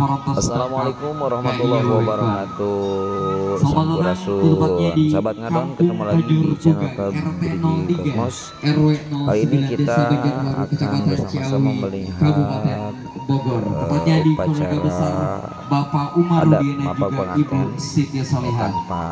parantos. Assalamualaikum warahmatullahi wabarakatuh. Sampurasun sahabat ngadon, ketemu lagi di channel Brigi Cosmos. Kali ini kita akan bersama-sama melihat Bogor, tepatnya di keluarga besar Bapak adat Umarudin dan mapag juga Ibu pengantin Siti Solihah tanpa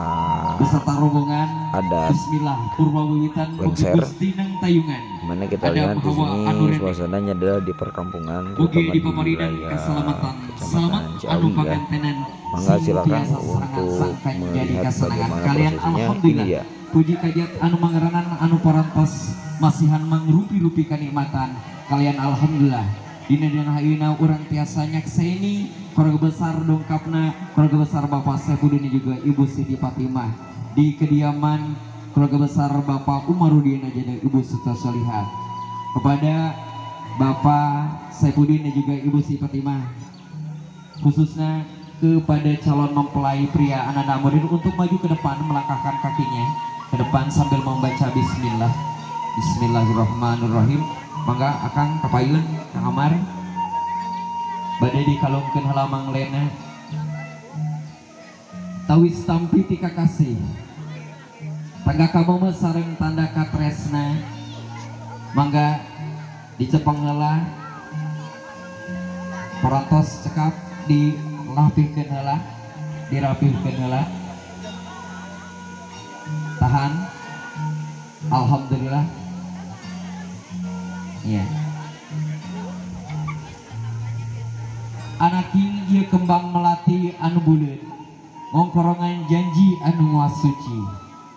beserta rombongan. Adat Bismillah Purwawiwitan Mugi lengser, Gusti Neng Tayungan dimana kita ada lihat di Hawa sini anu renek suasananya adalah di perkampungan, mugi terutama di dipaparinan wilayah keselamatan Kecamatan selamat anu Ciawi ya. pangantenan Mangga sing silakan tiasa serangan untuk sangkan jadi melihat kasenangan bagaimana kalian. prosesinya. Ini Alhamdulillah dia. Puji kajat anu mangeranan anu parantos masihan mangrupi-rupi kanikmatan kalian. Alhamdulillah dina dina ayeuna urang tiasa nyakseni keluarga besar dongkapna keluarga besar Bapak Saifuddin juga Ibu Siti Fatimah di kediaman keluarga besar Bapak Umarudin aja dan Ibu Siti Solihah. Kepada Bapak Saifuddin dan juga Ibu Siti Fatimah, khususnya kepada calon mempelai pria Ananda Amudin untuk maju ke depan, melangkahkan kakinya ke depan sambil membaca bismillah. Bismillahirrahmanirrahim. Mangga akang kapayun Kang Amar bade dikalungkeun heula manglena tawis tampi ti kakasih tangga kamu sareng tanda katresna. Mangga dicepeng heula parantos cekap dilapihkeun heula, dirapihkeun heula, tahan. Alhamdulillah ya. Anaking ieu kembang melati anu buleut ngongkorongan janji anu nguas suci,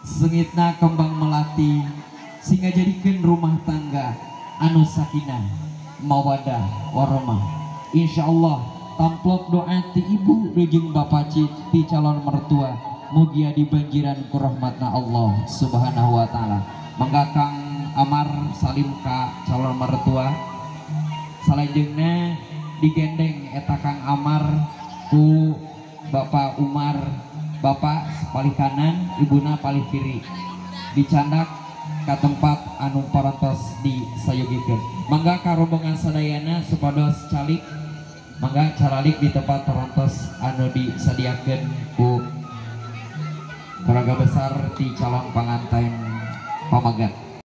sengitna kembang melati sehingga jadikeun rumah tangga anu sakinah mawadah warahmah. Insyaallah tamplok doa ti ibu jeung bapak ti calon mertua mugia dibanjiran ku rahmatna Allah Subhanahu wa taala. Mangga Kang Amar salim ka calon mertua, salajengna digendeng eta Kang Amar ku Bapak Umar, bapak palih kanan, ibuna palih kiri, dicandak ka tempat anu parantos disayogikeun. Mangga ka rombongan sadayana supados calik, mangga caralik di tempat parantos anu disadiakeun ku keluarga besar ti calon panganten pamagat.